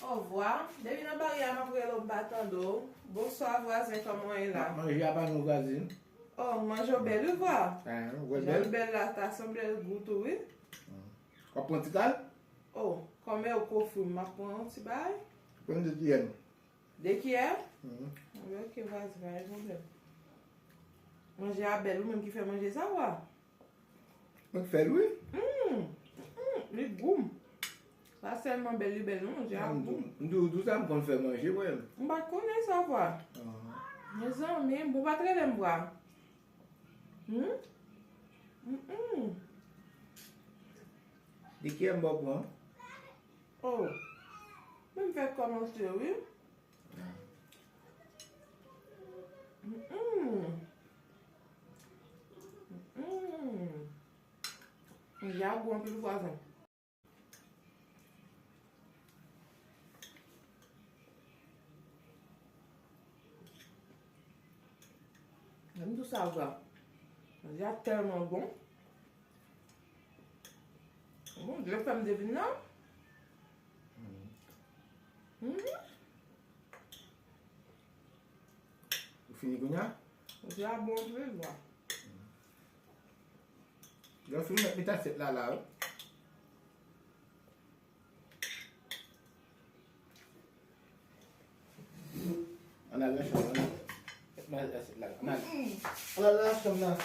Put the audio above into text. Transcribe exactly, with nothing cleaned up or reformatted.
Oh, vwa, depi nan baryè a, m ap rele w, m pa tande w. Bonswa, vwazen, kòman w ye la? M ap manje a pa nou vwazen. Oh, manje w bèl, wi, vwa. Ah, ou wè l bèl? Jan l bèl la, ta sanble l gou tou, wi. Hmm. W ap pran ti kal? Oh, kòm e w k ofri m, m ap pran yon ti bay. Pran de kiyè. De kiyè? Mhm. Ok, vwazen, pa gen pwoblèm. Manje a bèl, ou menm ki fè manje sa, vwa? Mwen k fè l, wi. Mm. Mm, li gou. Pa sèlman bèl, li bèl, non, manje a gou. M di w, tou sa m konn fè manje, wè. M pa t konnen sa, vwa. Ah. Mezanmi, bon, pa t rele m, vwa. Hmm? Mm-mm. De kiyè m ba w pran? Oh. Men m fèk kòmanse, wi. Mm-mm. Mm-mm. Manje a gou anpil, vwazen. Menm tou sa, vwa. Manje a tèlman bon. Bondye fè m te vin nan. Mhm. Ou fini kounye a? Manje a bon anpil, vwa. Lè w fin, met, met asyèt la la, wi. Ann al nan chanm, ann al. Met asyèt la, ann al. Ann al nan chanm nan.